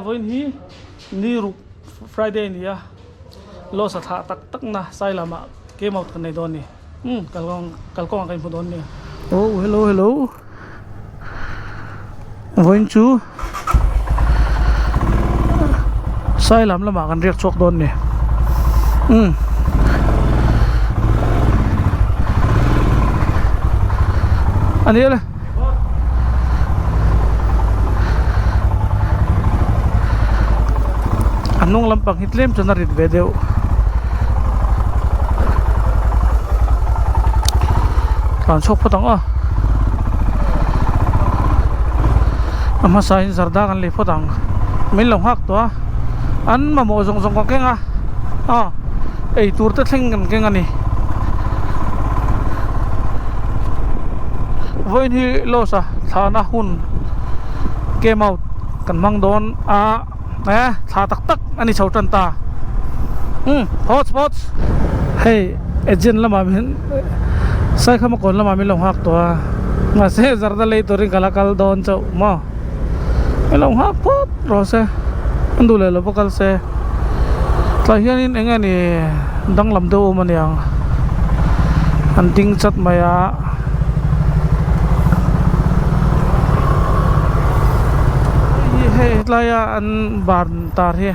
Vawiin hi ni ruk Friday a ni a, Losa thlah tak tak na sai lamah game out kan nei dawn a ni. Umm kalkawng kalkawngah kan inhmu dawn nia. Oh hello hello vawiin chu sai lam lamah kan riak chhuak dawn a ni. Umm a ni le. A hnung lampang hi tlem chuan a rit ve deuh tlan chhuak phawt ang aw a hmasa in zarda kan lei phawt ang min lo nghak tawh a an mamawh zawng zawng ka keng a aw eitur te thleng kan keng a ni. Vawiin hi Losa thlahna hun came out kan hmang dawn a e thla tak tak a ni chho tan ta umm phawts phawts hei agent lamah min Saikhama kawn lamah min lo nghak tawh a mahse zarda lei turin ka la kal dawn chauh maw min lo nghak phawt rawh se an duh leh lo va kal se tlai hianin eng nge ni danglam deuh awm aniang an ding chat mai a. Hei helaia an ban tar hi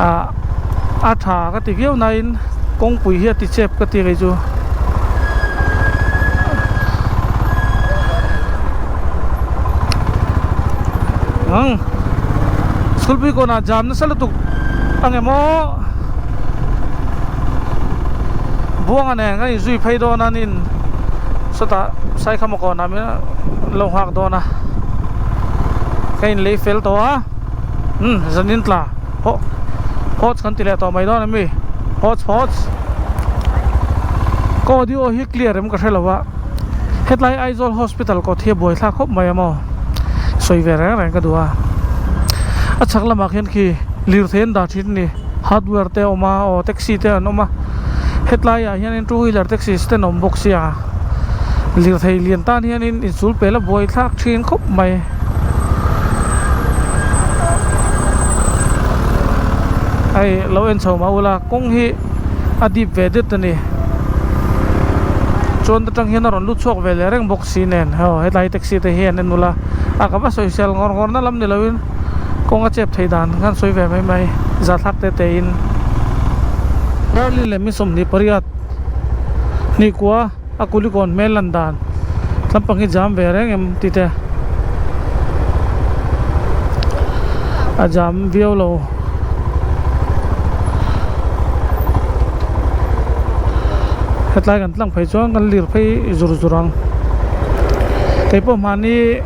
ah a tha ka ti viau nain kawngpui hi a ti chep ka ti kei chu. Ang school pui kawnah jam nasa lutuk ang em aw buanga nen kan inzui phei dawn a nin sawtah saikhama kawnah min lo nghak dawn a ka inlei fel tawh a umm zanin tla pawh pawch kan ti leh tawh mai dawn ami pawch pawch ka audio hi clear em ka hre lo a. Hetlai Aizawl Hospital kawt hi a buaithlak khawp mai a maw? Sawi ve reng reng ka duh a. A chhak lamah khian khi lirthei an dah thin a ni. Hardware te a awm a, aw taxi te an awm a. Hetlaiah hianin two wheeler taxis te an awm bawk sia. Lirthei lian tan hianin insul pel a buaithlak thin khawp mai. Hei lo en chho mah ula kawng hi a dip ve det a ni. Chuan ta tang hian a rawn lut chhuak ve leh reng bawk si nen aw hetlai taxi te hi an en ula a ka va sawi sel ngawr ngawr na lam ni lo in kawng a chep thei dan khan sawi ve mai mai zathlak te te in Rally leh mi 28 hnih kua a kulikawn hmel lan dan lampang hi jam ve reng em tih te a jam viau lo. Hetlai kan tlang phei chuan kan lir phei zur zur ang keipawh mahni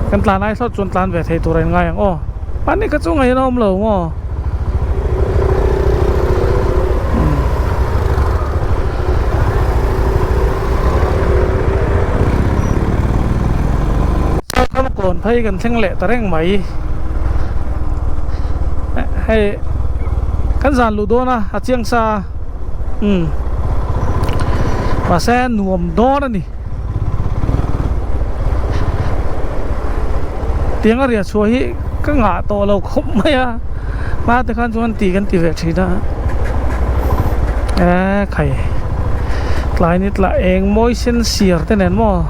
kan tlan ai thlawt chuan tlan ve thei tur a inngai ang aw mahni kha chu ngaihna awm lo maw. Kawn phei kan thleng leh ta reng mai hei kan zan luh dawn a a chiang sa a umm mahse nuam dawn a ni tiang a riah chhuah hi ka ngah tawh lo khawp mai a hma te khan chuan ti kan ti ve thin a e khai tlai ni tla eng mawi sen siar te nen maw.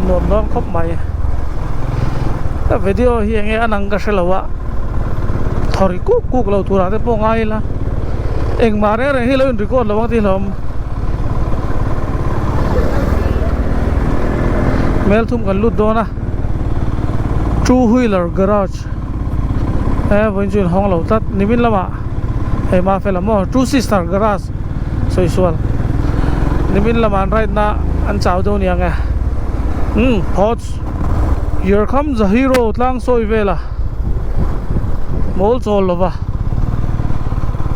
Nuam dawn khawp mai ka video hi enge a nang ka hre lo a thawri kuk kuk lo turah te pawh ngai ila engmah reng reng hi lo in record lo ang tih hlawm mel thum kan lut dawn a two wheeler garage e vawiin chu in hawng lo tlat nimin lamah hei ma fel ang maw two sister garage sawi sual nimin lamah an ride na an chau deuh aniang e umm phawts here comes the hero tlang sawi vela mawl chawl lova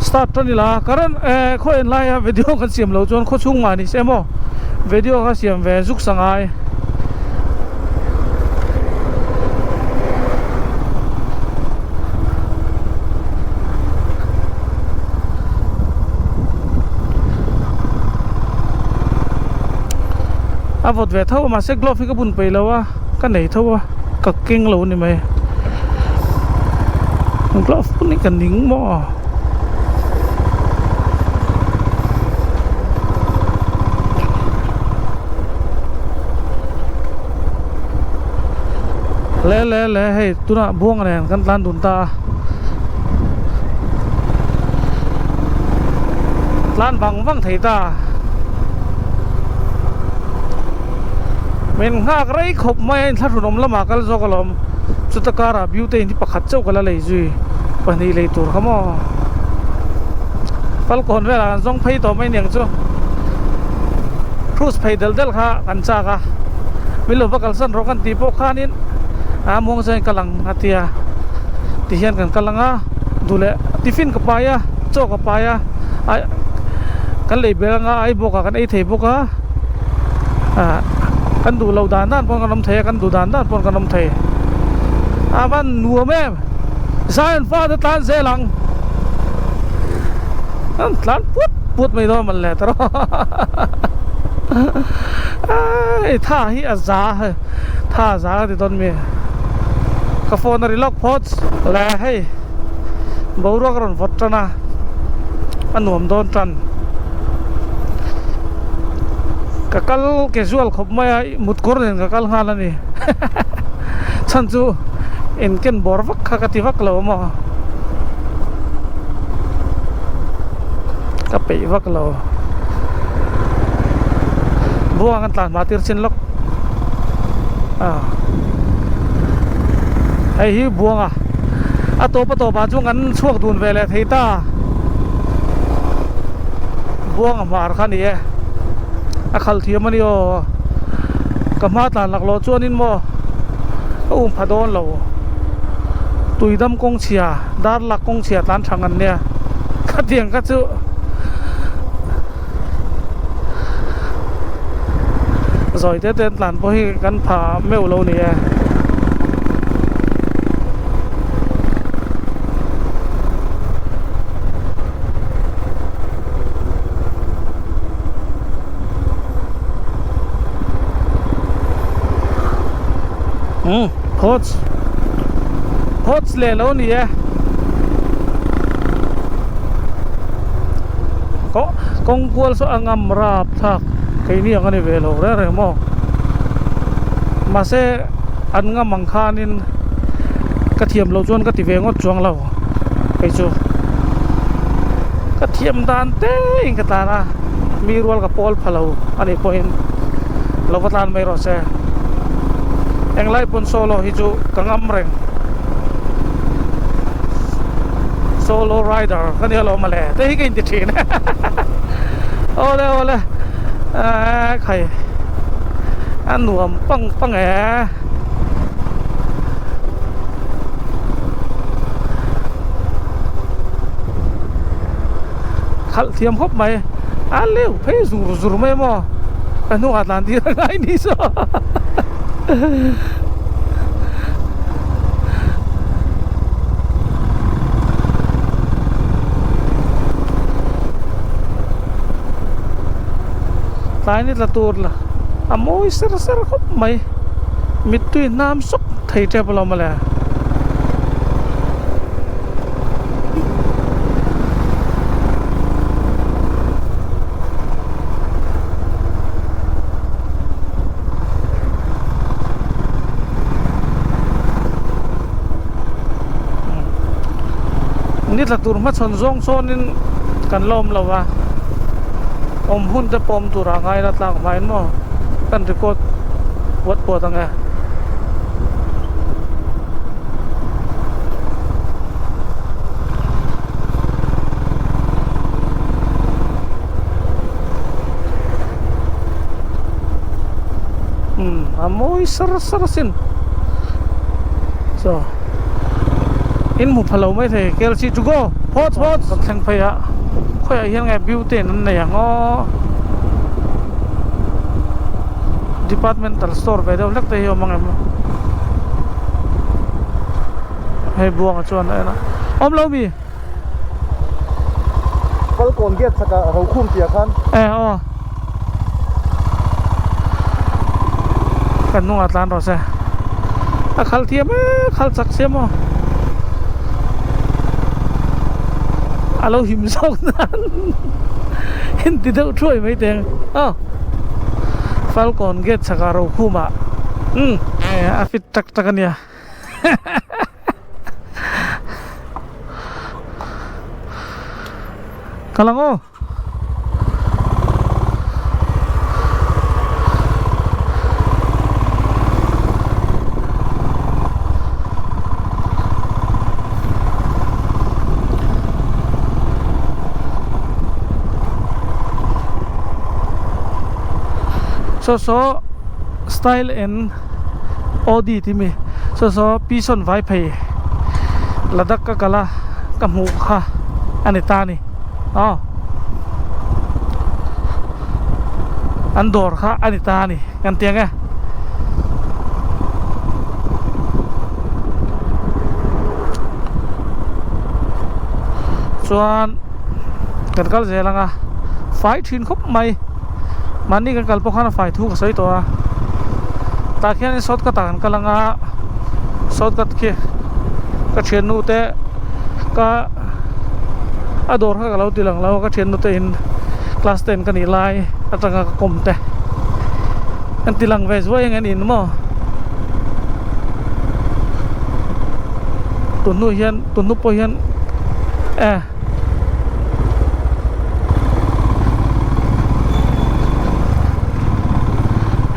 start tan ila current eh khaw en laia video kan siam loh chuan khaw chhung mah ni se maw video kha siam ve zuk sangai. A vawt ve tho a mahse glove hi ka bun peih lo a ka nei tho a ka keng lo a ni mai glove bun hi ka ning maw. Le le le hei tunah buanga nen kan tlan dun ta a tlan vang vang thei ta min nghak rei khawp mai a inthlahrunawm lamah kal zawk alawm chuta karah butane hi pakhat chauh ka la lei zui pahnih lei tur kha maw falkawn velah kan zawng phei tawh mai aniang chu cruise phei del del kha kan chak a min lo va kalsan rawh kan tih pawh khanin a muang chuan kal ang a tia tihian kan kal ang a duh leh tiffin ka pai a chaw ka pai a ai kan lei ber anga ai bawk ah kan ei thei bawk a ah kan duh loh dan dan pawn kan awm thei a kan duh dan dan pawn kan awm thei a van nuam em Zion fate tlan zel ang an tlan put put mai dawn man le tawh ai tha hi a za tha a za ka ti dawn mi ka phone a ri lawk phawt le hei boruak a rawn vawt tan a a nuam dawn tan ka kal casual khawp mai a mut kawr nen ka kal nghal a ni chhan chu in ken bawr vak kha ka ti vak lo maw ka peih vak lo buang an tlan hma tir chin lawk ah hei hi buanga a tawp a tawp ah chuan kan chhuak dun ve leh thei ta buanga hmar kha a ni e a khal thiam a ni aw ka hma tlan laklawh chuanin maw ka um pha dawn lo tuidam kawng chhia dar lak kawng chhia tlan tha ngan nia khatiang kha chu zawi te te an tlan pawh hi kan pha meuh lo ni e. Umm phawts phawts leh lo ni e kawng kawng kual saw a ngam rap thlak keini ang a ni ve lo reng reng maw mahse an ngam ang khanin ka thiam loh chuan ka ti ve ngawt chuang lo kei chu ka thiam dan te in ka tlan a mi rual ka pawl pha lo a nih pawhin lo va tlan mai rawh se englai pawn solo hi chu ka ngam reng solo rider ka nia lo mawle te hi ka inti thin awle awle eee khai a nuam pang pang e. Khalh thiam khawp mai a leu phei zur zur mai maw ka hnungah tlan tir a ngai ni saw tlai ni tla tur la a mawi ser ser khawp mai mittui hnam sawk thei tep alawm mawle. Ni tla tur hmachhawn zawng sawnin kan la awm lo va awm hun te pawh awm turah a ngai la tlak hmain maw kan record puat puat ang e. Umm a mawi sar sar asin chaw in hmu pha lo mai thei Kelsey to go phawt phawt kan thleng phei a khawiah hian nge beauty an nei ang aw. Departmental store ve deuh hlek te hi a awm ang em hei buangah chuan a en a awm lo mi Falkawn gate chhakah Rokhum tih ah khan e aw Kan hnungah tlan rawh se. A khal thiam e, khal chak sia maw. A lo him zawk nan in ti deuh thuai mai teng aw. Falcon gate chhakah Rokhumah umm a fit tak tak a nia. Kal ang aw. Saw saw style and Audi tih mi saw saw pison vai phei Ladakh ka kal a ka hmuh kha a ni ta a ni. Aw an dawr kha a ni ta a ni kan ti ang e. Chuan kan kal zel ang a fai thin khawp mai mahni kan kal pawh khan a fai thu ka sawi tawh a tah khianin shortcut ah kan kal ang a shortcut khi ka thiannu te ka. A dawr kha ka lo ti lang lo a ka thiannu te in class ten ka nih lai atanga ka kawm te an ti lang ve zuai ang an in maw tun hnu hian tun hnu pawh hian e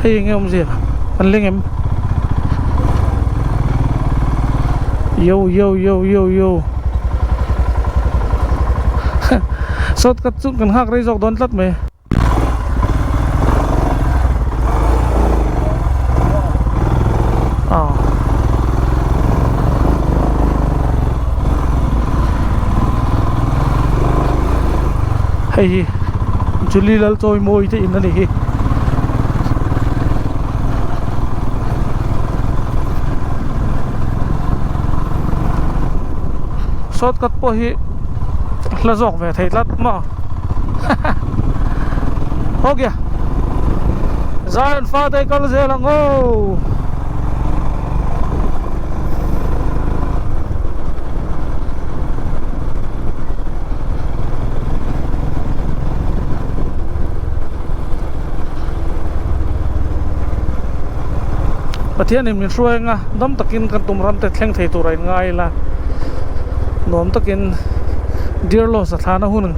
hei eng nge awmzia an leng em yo yo yo yo yo. Shortcut chu kan nghak rei zawk dawn tlat mai. Aw. Hei hi Julie Lalchawimawi te in a ni hi. Shortcut pawh hi hla zawk ve thei tlat maw ho gya Zion fate kal zel ang aw. Pathianin min hruai anga dam takin kan tum ram te thleng thei tur a in ngai ila nuam takin dear loss a thlana hun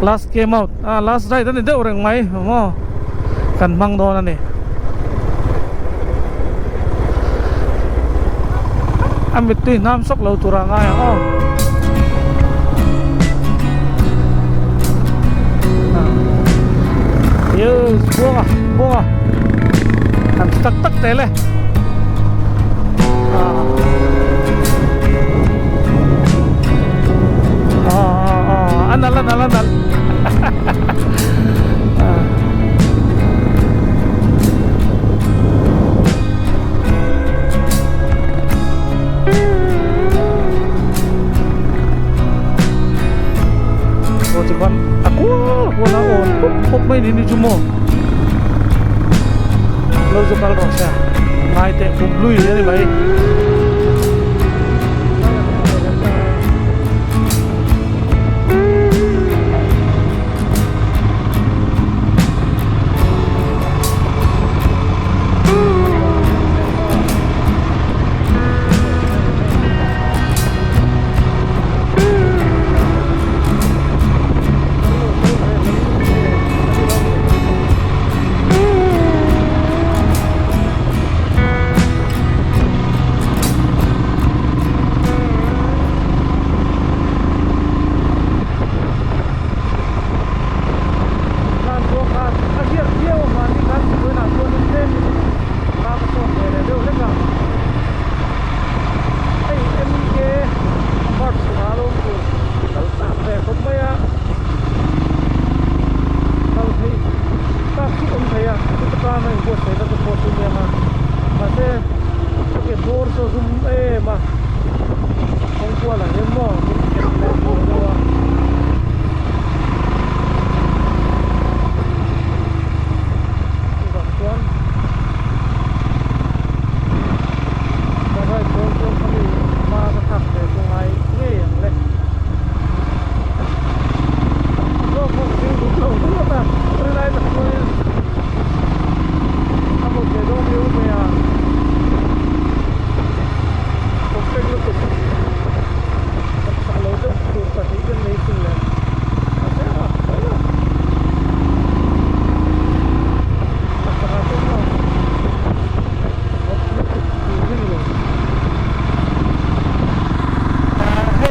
last came out ah last ride a ni deuh reng mai maw kan hmang dawn a ni a mittui hnam sawk lo tur a ngai ang aw. Yes, buanga, buanga. An tak tak te le. Ah. Ah, ah, ah. Anal, anal, anal. Ah. Aw tikhuan a kual kual a awn pup pup mai ni ni chu maw lo zu kal rawh se ngai teh kum lui a ni mai.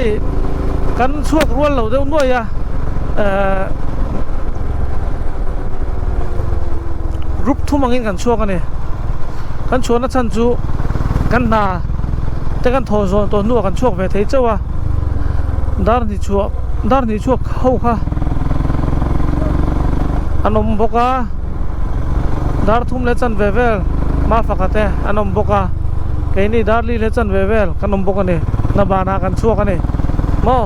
Hei kan chhuak rual lo deuh nuai a ehh group thum angin kan chhuak a ni. Kan chhuahna chhan chu kan hna te kan thaw zawn tawh hnuah kan chhuak ve thei chauh a, dar hnih chhuah dar hnih chhuak ho kha an awm bawk a, dar thum leh chanve vel Mafaka te an awm bawk a, keini dar li leh chanve vel kan awm bawk a ni, hna banah kan chhuak a ni maw.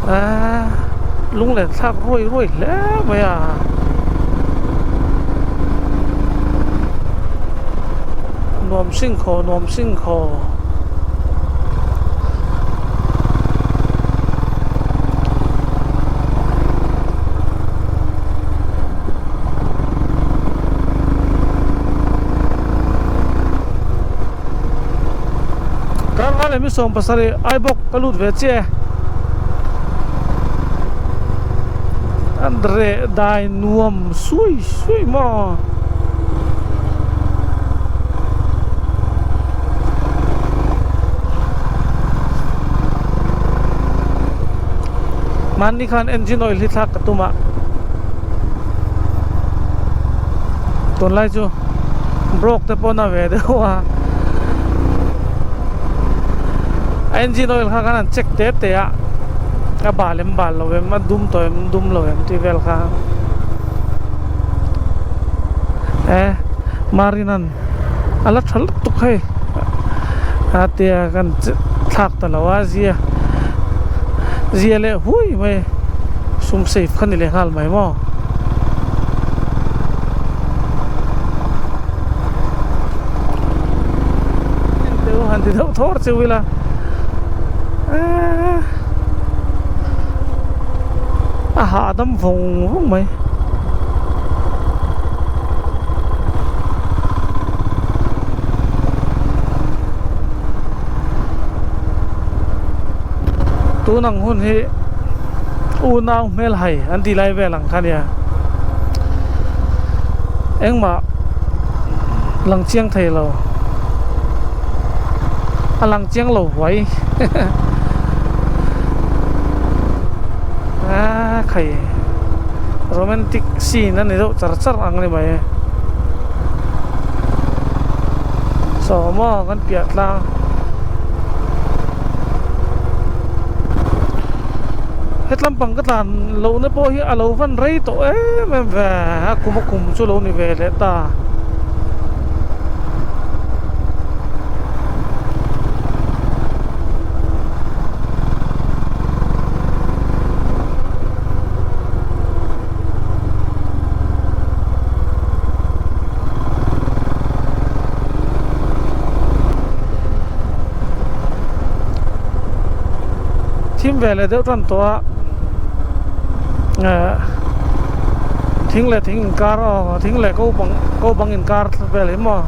Aaa lunglen thlak ruai ruai hle mai a. Nuam sing khaw nuam sing khaw. Karnga leh mi 70 Aibawk ka lut ve chiah e. An reh dai nuam sui sui maw. Mahni khan engine oil hi thlak ka tum a, tunlai chu broke te pawh na ve deuh a, a engine oil kha khan an check te te a, a bal em bal lo em a dum tawh em dum lo em tih vel kha e Marina'n a la tha lutuk hei a tia kan thlak ta lo a zia zia leh hui mai sum safe kha ni leh nghal mai maw. Han ti deuh thawr cheu ila eee a hahdam vawng vawng mai. Tun ang hun hi unau hmel hai an tih lai vel ang kha nia engmah lang chiang thei lo a lang chiang lo huai a khai. Romantic scene a ni deuh char char ang a ni mai saw maw kan piah tlang hetlam pang ka tlan loh na pawh hi a lo van rei tawh em em ve a kum a kum chu lo ni ve leh ta. Thim ve leh deuh tan tawh a eh thing leh thing inkar aw thing leh ko bang ko bang inkar vel hi maw.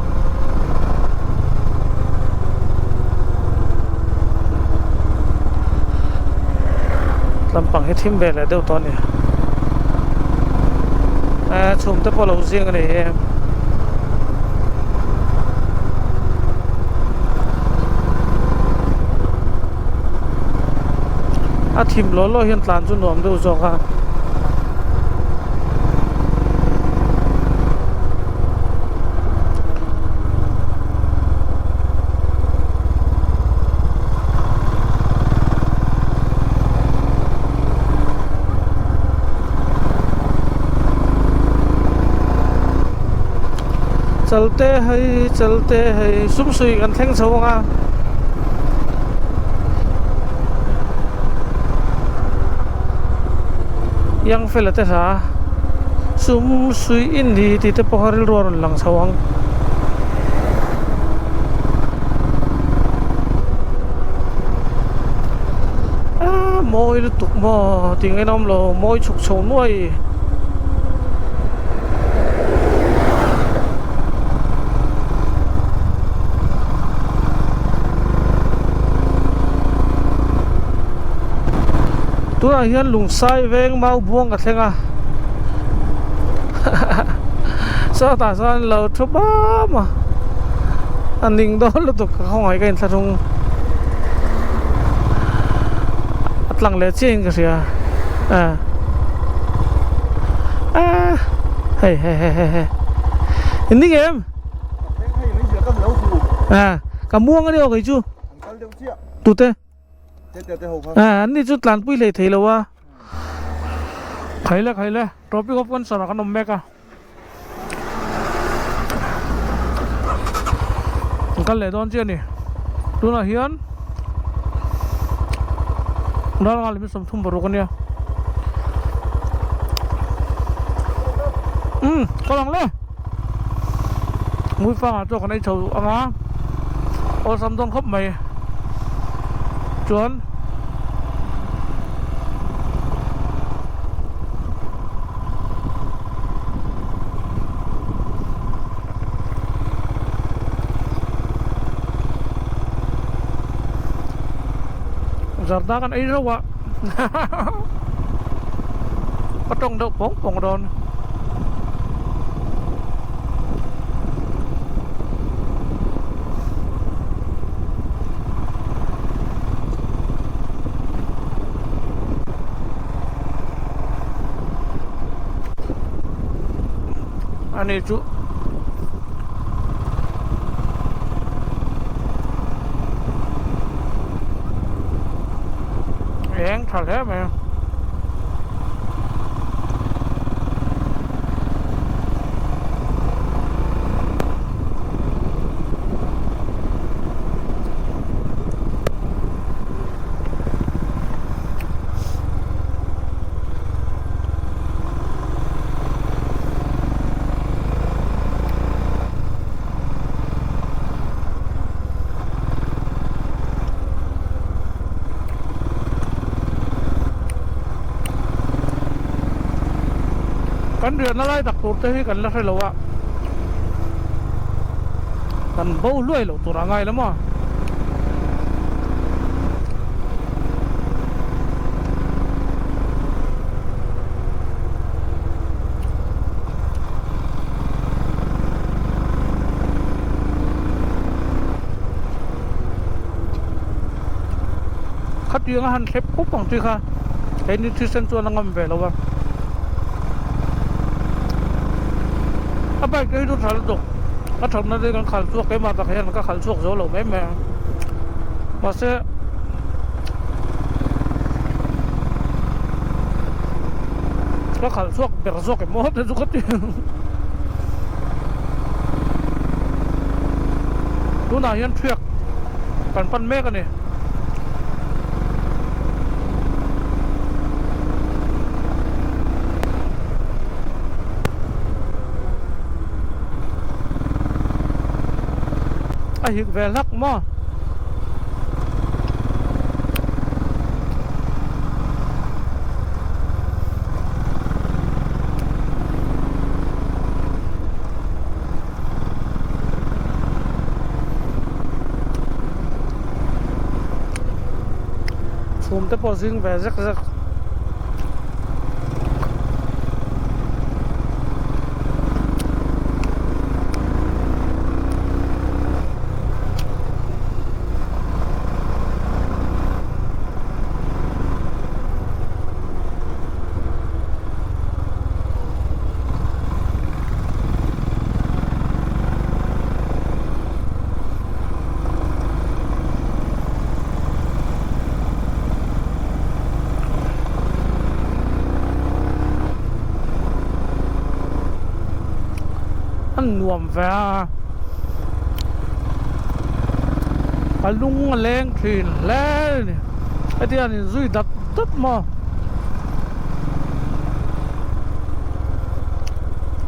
Lampang hi thim ve leh deuh tawh a ni eh chhum te pawh a lo zing a ni hi. A thim law law hian tlan chu nuam deuh zawk a. Chalte hei chalte hei sumsui kan thleng chho ang a. Young fella te hla sumsui in ni tih te pawh kha rilru a rawn lang chho ang. Aaa mawi lutuk maw tih ngaihna awm lo mawi chhuk chho nuai. Tunah hian Lungsai veng mau buang ka thleng a sawtah chuan lo thu bam a a ning dawn lutuk ka khawngaih ka inthlahrung a tlang leh chiah in ka hria a a hei hei hei hei hei in ni ngem a ka muang a ni aw kei chu tute. An ni chu tlanpui hlei thei lo a. Khaile khaile Tropic of Cancer ah kan awm mek a. Kan kal leh dawn chiah a ni. Tunah hian Ralngal lim 36 a nia. Umm kal ang le. Hmuifangah chuan kan ei chho ang a, awlsam dawn khawp mai. Chuan zarda kan ei reuh a ka tawng deuh pawng pawng dawn. Ani chu eng tha hle mai a. Kan riahna lai tak tur te hi kan la hre lo a, kan bo hluai loh tur a ngai lo maw. Khatiang a han thlep khup ang chi kha he ni thisen chuan a ngam ve lo a, a bike te hi chu tha lutuk a thatna te kan khalh chhuak keimah tak hian ka khalh chhuak zo lo mai mai a mahse ka khalh chhuak ber zawk em aw te chu ka ti tunah hian thiak kan pan mek a ni. A hik ve hlak maw? Chhum te pawh zing ve zek zek. A nuam ve a a lung a leng thin hle a ni hetiang an inzui dat dat maw.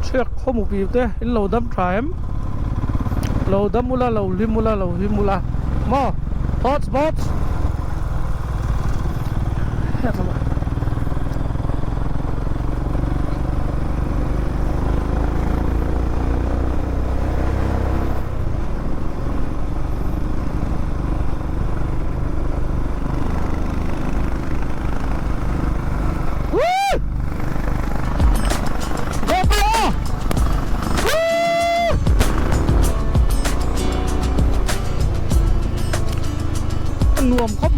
Chhiat khawmu pip te in lo dam tha em? Lo dam ula lo hlim ula lo hlim ula maw? Thoughts bots?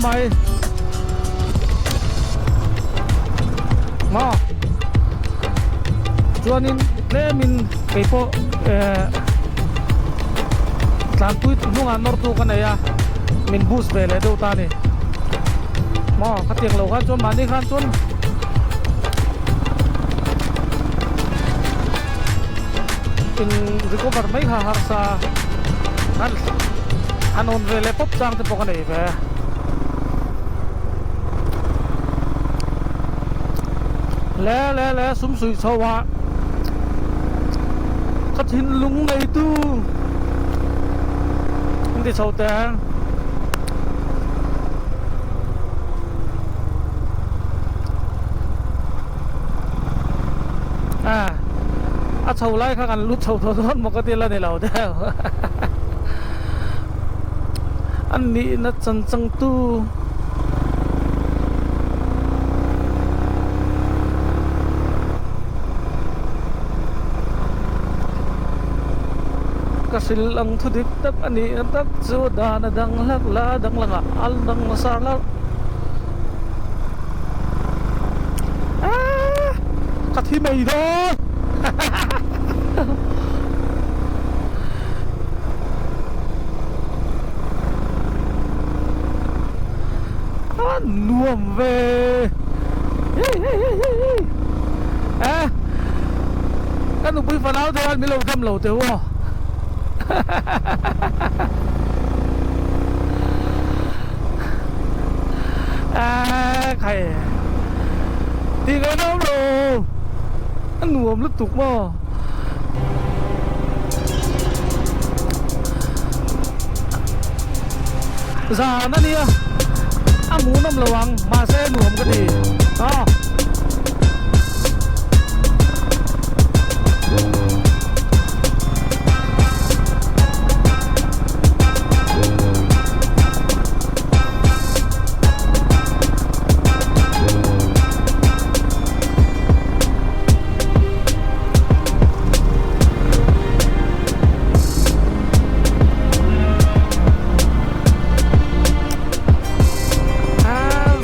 mai. Maw? Chuanin tlemin keipawh eh tlanpui hnungah nawrtu ka nei a, min boost ve leh deuh ta a ni. Maw? Khatiang lo khan chuan mahni khan chuan in recover mai kha harsa an an awn ve leh pawp chang te pawh ka nei ve. Le le le sum suih chho a ka thinlung neitu an ti chho teng. A a chho lai kha kan lut chho tawh dawn maw ka ti la ni lo deuh a nihna chan chang tu ka hrilh ang thu dik tak a nihna tak chu dan a dang hlak la dang langah a dang nasa hlauh. Aaa ka thi mai dawn a nuam ve a ka nupui fanau te hian min lo dam lo teh u aw A khai ti ngai deuh lo a nuam lutuk maw. Zan a nia a hmuhnawm lo ang mahse nuam ka ti a.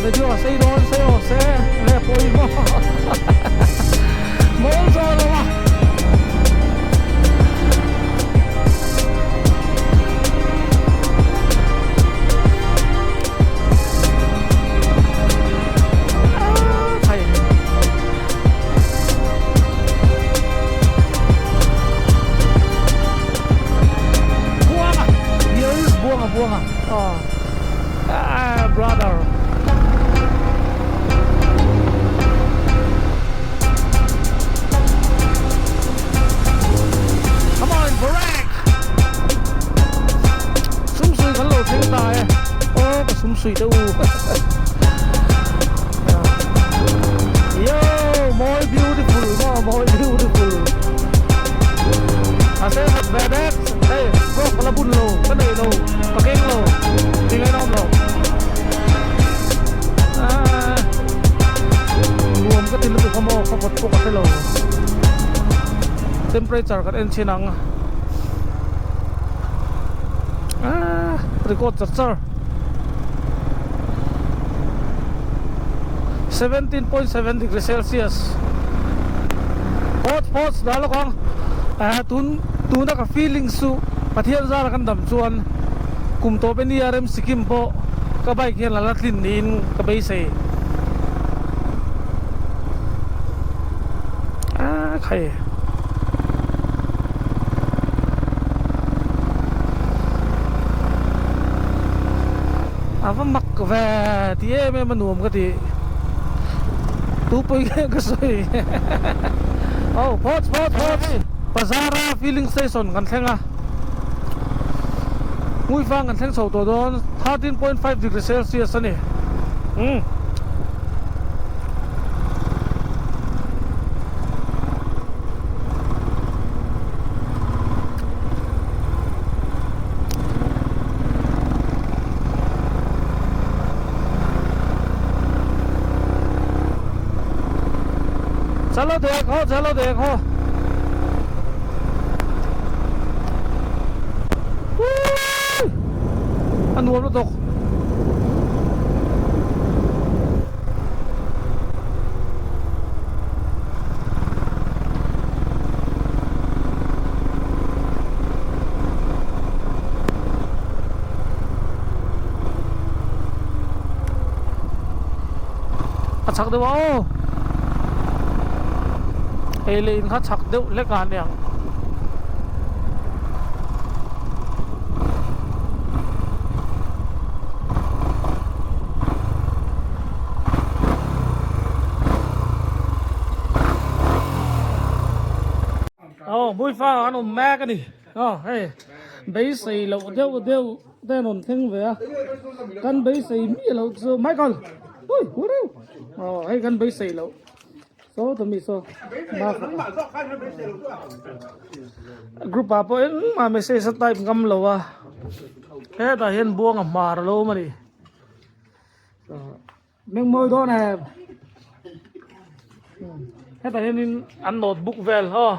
Video a sei dawn sei awh se nge pawimawh mawl zawh lo a. Buanga here is Buanga Buanga ah brother. Come on Barack Sumsui kan lo thleng ta e aw ka sumsui te u Yo mawi beautiful maw mawi beautiful A se khat ve dek hei bawk ka la bun lo ka nei lo ka keng lo ti ngaih nawm lo Nuam ka ti lutuk a maw ka vawt pawh ka hre lo. Temperature kan en chhin ang aaa record char char 17.7 degree celsius hot hot dah lawk ang eh tun tuna ka feelings chu Pathian zara kan dam chuan kum tawp e nia rem Sikkim pawh ka bike hian a la tlin niin ka beisei aaa khai. A va mak ve ti em em a nuam ka ti tupui nge ka sawi oh phawt phawt phawt bazar a filling station kan thleng a Hmuifang kan thleng chho tawh dawn 13.5 degree celsius a ni umm. Chalo dekho chalo dekho. A nuam lutuk. chhak deuh a aw ei leh in kha chhak deuh hlek a aniang. Aw hmuifa an awm mek a ni aw hei beisei loh deuh deuh te an rawn thleng ve a kan beisei miah loh chu Michael ui hu reuh aw hei kan beisei loh saw ta mi saw group ah pawh engmah message a type ngam lo a hetah hian buang a hmar a lo awm a ni. Mengmawi dawn em? Hetah hianin an notebook vel haw.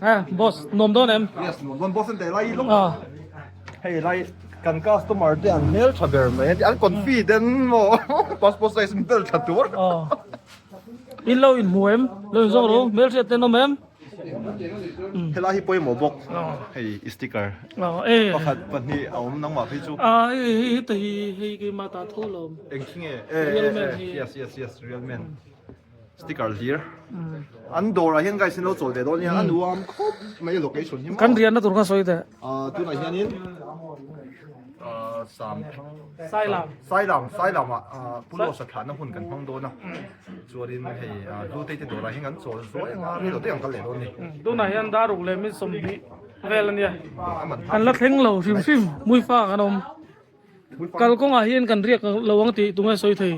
Eh, boss, nuam dawn em? Yes, nuam dawn. Boss an teh lai lawk. Ah. Hei lai kan customer te an hmel tha ber mai an confident maw passport size bel tha tur. Oh. In lo in hmu em? Lo in zawk ro, hmel hriat ten awm em? Helai hi pawimawh bawk hei i sticker pakhat pahnih a awm nangmah phei chu hei hei hi hei keimah ta tho lo eng khi nge yes yes yes real man sticker hlir an dawr ah hian guys in lo chawl ve dawn nia a nuam khawp mai location hi kan riahna tur kha sawi teh tunah hianin sam Sailam Sailam Sailam ah Pulo sathlahna hun kan hmang dawn a Chuanin hei Hlutei te dawrah hian kan chawl zuai anga rei lo te ang kal leh dawn a ni. Tunah hian daruk leh min sawmhnih vel a nia. Kan la thleng lo hrim hrim Muifa kan awm. Kalkawngah hian kan riak lo ang tih tunge sawi thei.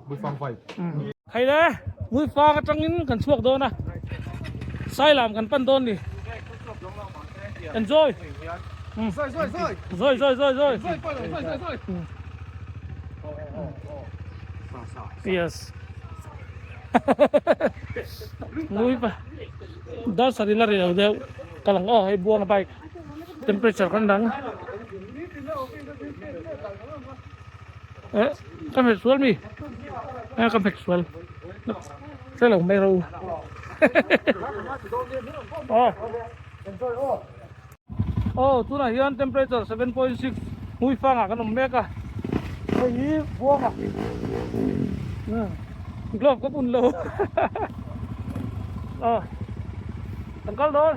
Muifang vibe. Hei le Muifang atangin kan chhuak dawn a. Sailam kan pan dawn ni. Enjoy. Zawi zawi zawi zawi. Yes. Ngui pa. Dar sari la rei lo deuh. Ka lang aw hei buang a bike. Temperature kan dang. Eh, ka hmet sual mi. Eh, ka hmet sual. Hre lo mai ro. Oh. Aw tunah hian temperature 7.6 hmui fangah kan awm mek a hei hi buanga glove ka bun lo aw kan kal dawn.